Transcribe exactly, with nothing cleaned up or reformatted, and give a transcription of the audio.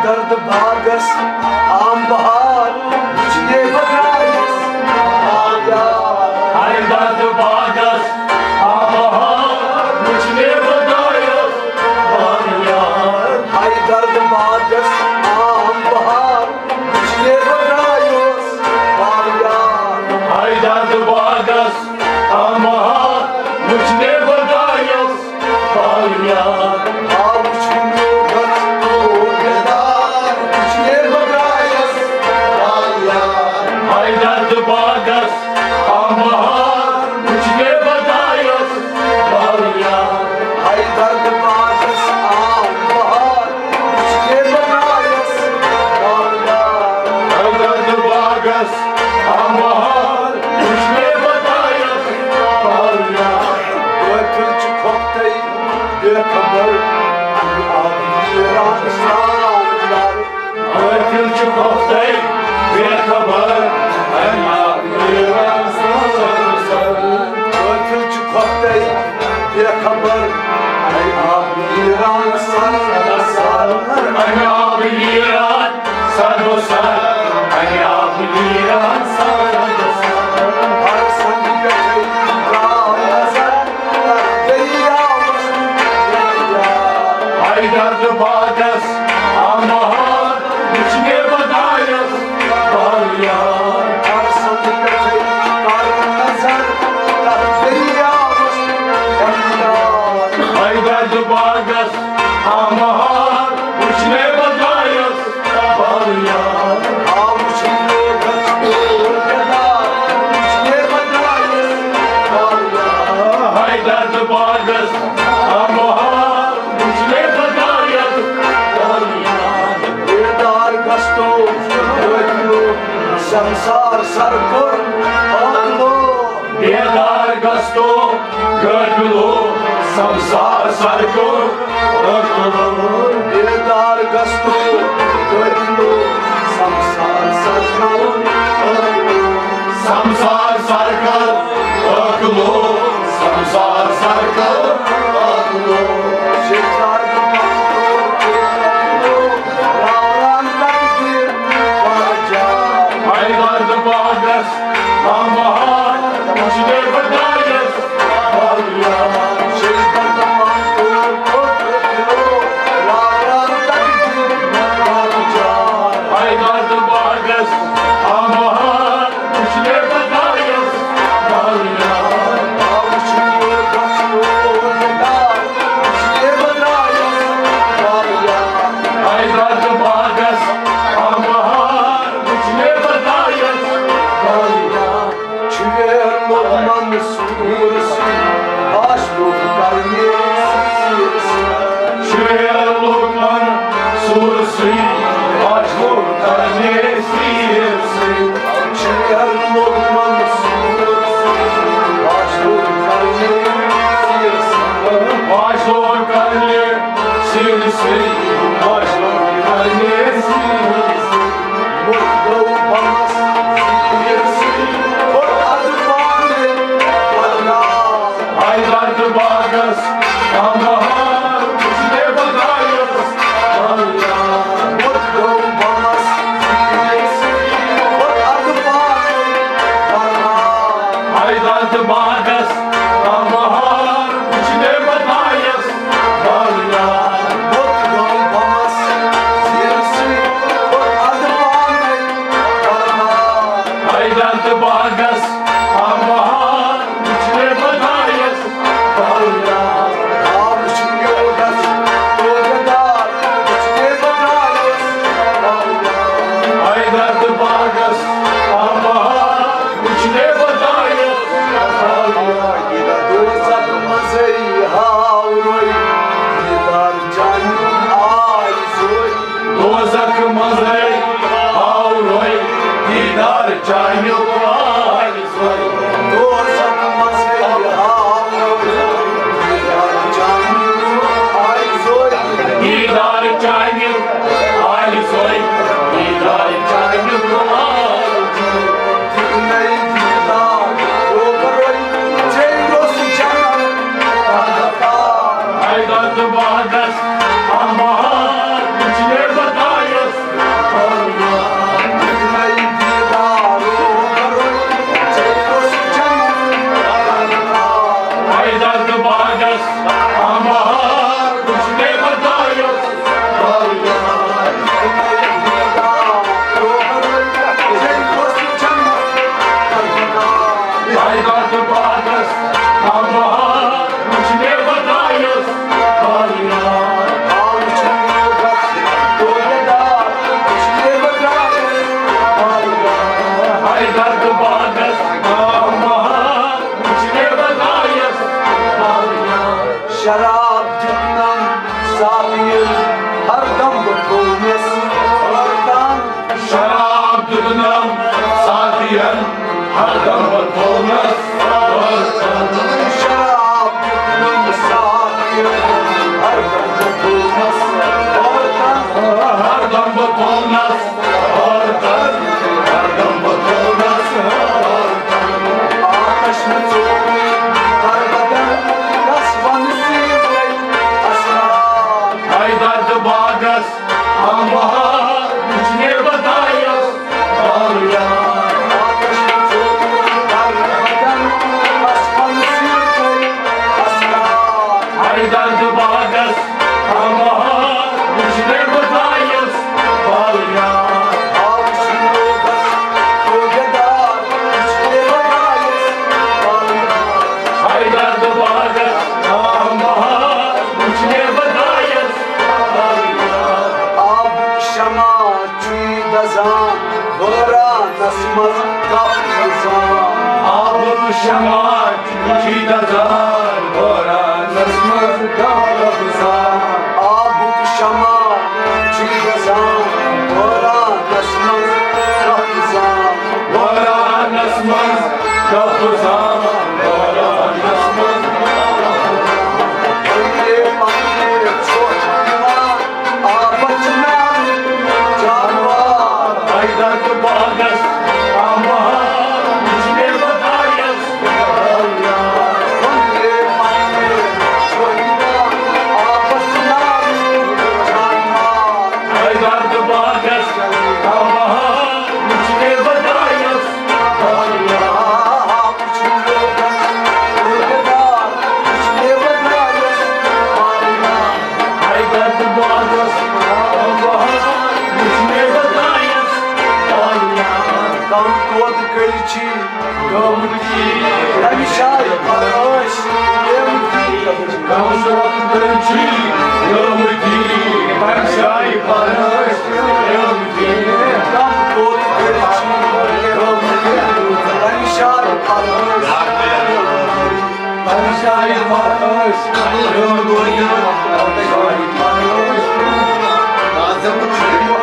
درد باغس آم بہار وٕچھنے بہٕ درٛایس آبیار۔ ہاے درد باغس آم بہار وٕچھنے بہٕ درٛایس آبیار۔ ہاے درد باغس آم بہار وٕچھنے بہٕ درٛایس آبیار۔ ہاے درد باغس آم بہار وٕچھنے بہٕ درٛایس آبیار۔ آ وٕچھُن میوٗٹھ گژھِ بیدار، وٕچھنے بہٕ درٛایس آبیار۔ ہاے درد باغس آم بہار وٕچھنے بہٕ درٛایس آبیار۔ ہاے درد باغس آم بہار وٕچھنے بہٕ درٛایس آبیار۔ ہاے درد باغس آم بہار وٕچھنے بہٕ درٛایس آبیار۔ قٲفِل چھُ کھوٚپتَے بے خبر، اَمہِ آبہٕ نیران سرٛان گَرٕ۔ قٲفِل چھُ کھوٚپتَے بے خبر، اَمہِ آبہٕ نیران سرٛان گَرٕ۔ قٲفِل چھُ کھوٚپتَے بے خبر، اَمہِ آبہٕ نیران سرٛان گَرٕ۔ اَمہِ آبہٕ نیران سرو سر، اَمہِ آبہٕ نیران سرو سر۔ ہر سنٛدٕ پٮ۪ٹھَے ترٛاو نظر تَتھ دٔریاوَس کُن۔ ہاے درد باغس آم بہار وٕچھنے بہٕ درٛایس آبیار۔ ہر سنٛدٕ پٮ۪ٹھَے کر نظر تَتھ دٔریاوَس کُن۔ ہاے درد باغس آم بہار وٕچھنے بہٕ درٛایس آبیار۔ آ وٕچھُن میوٗٹھ گژھِ بیدار، وٕچھنے بہٕ درٛایس آبیار۔ ہاے درد باغس آم بہار وٕچھنے بہٕ درٛایس آبیار۔ بیدار گژھتو قٲفِلو سمسار سر کوٚر عٲقلو۔ بیدار گژھتو قٲفِلو سمسار سر کوٚر عٲقلو۔ بیدار گژھتو قٲفِلو سمسار سر کوٚر عٲقلو۔ سمسار سر کوٚر عٲقلو، سمسار سر کوٚر عٲقلو۔ شِکار راوران تقدیر پہچان۔ ہاے درد باغس آم بہار وٕچھنے بہٕ درٛایس آبیار۔ شِکار راوران تقدیر پہچان۔ ہاے درد باغس آم بہار وٕچھنے بہٕ درٛایس آبیار۔ آ وٕچھُن میوٗٹھ گژھِ بیدار، وٕچھنے بہٕ درٛایس آبیار۔ ہاے درد باغس آم بہار وٕچھنے بہٕ درٛایس آبیار۔ چھُ ویلُک منصوٗر سُنٛد آشوب کرنے سیٖر سۭتۍ۔ چھُ ویلُک منصوٗر سُنٛد آشوب کرنے سیٖر سۭتۍ۔ چھُ ویلُک منصوٗر سُنٛد آشوب کرنے سیٖر سۭتۍ۔ آشوب کرنے سیٖر سۭتۍ۔ آشوب کرنے سیٖر سۭتۍ۔ مُت گوٚو بمس سیٖر سۭتۍ، کوٚر ادٕ پانے بدنام۔ ہاے درد باغس آم بہار وٕچھنے بہٕ درٛایس آبیار۔ مُت گوٚو بمس سیٖر سۭتۍ، کوٚر ادٕ پانے بدنام۔ ہاے درد باغس آم بہار وٕچھنے بہٕ درٛایس آبیار۔ مُت گوٚو بمس سیٖر سۭتۍ، کوٚر ادٕ پانے بدنام۔ ہاے درد باغس آم بہار وٕچھنے بہٕ درٛایس آبیار۔ آ وٕچھ شراب دیُتنم ساقین، ہر دم بہٕ تھوونس ٲرکن۔ شراب دیُتنم ساقین، ہر دم بہٕ تھوونس ٲرکن۔ شراب دیُتنم ساقین، ہر دم بہٕ تھوونس ٲرکن۔ ہر دم بہٕ تھوونس ٲرکن، ہر دم بہٕ تھوونس ٲرکن۔ آتش مےٚ ژوٚل ہر بدن، کس ونہٕ سیٖزے اسرار۔ حیدر تہٕ باغس ہم بہار، وُچھ مےٚ بدایس بالیار۔ آتش مےٚ ژوٚل ہر بدن، کس ونہٕ سیٖزے اسرار۔ حیدر تہٕ باغس ہم بہار، وُچھ مےٚ بدایس بالیار۔ آو چھُ لوگس ٹوگیدار، وُچھ مےٚ بدایس بالیار۔ حیدر تہٕ باغس ہم بہار، وُچھ مےٚ بدایس بالیار۔ آبُک شمع چھُے دزان، وٲرانس منٛز کپ دزان۔ آبُک شمع چھُے دزان، وٲرانس منٛز کپ دزان۔ آبُک شمع چھُے دزان، وٲرانس منٛز کپ دزان۔ وٲرانس منٛز کپ دزان، وٲرانس منٛز کپ دزان۔ پننہِ پننہِ ژھۄٹھ دِوان آبس نار جانوار۔ حیدر تہٕ باغس ہم بہار، وُچھ مےٚ بدایس بالیار۔ پننہِ پننہِ ژھۄٹھ دِوان آبس نار جانوار۔ حیدر تہٕ باغس ہم بہار، وُچھ مےٚ بدایس بالیار۔ حیدر تہٕ باغس ہم بہار، وُچھ مےٚ بدایس بالیار۔ کم کوت کٔلۍ چھِ گٲمٕتی، تَمہِ جایہِ پر ٲسۍ گٲمٕتی۔ کم کوت کٔلۍ چھِ گٲمٕتی، تَمہِ جایہِ پر ٲسۍ گٲمٕتی۔ کم کوت کٔلۍ چھِ گٲمٕتی، تَمہِ جایہِ پر ٲسۍ گٲمٕتی۔ تَمہِ جایہِ پر ٲسۍ گٲمٕتی، تَمہِ جایہِ پر ٲسۍ گٲمٕتی۔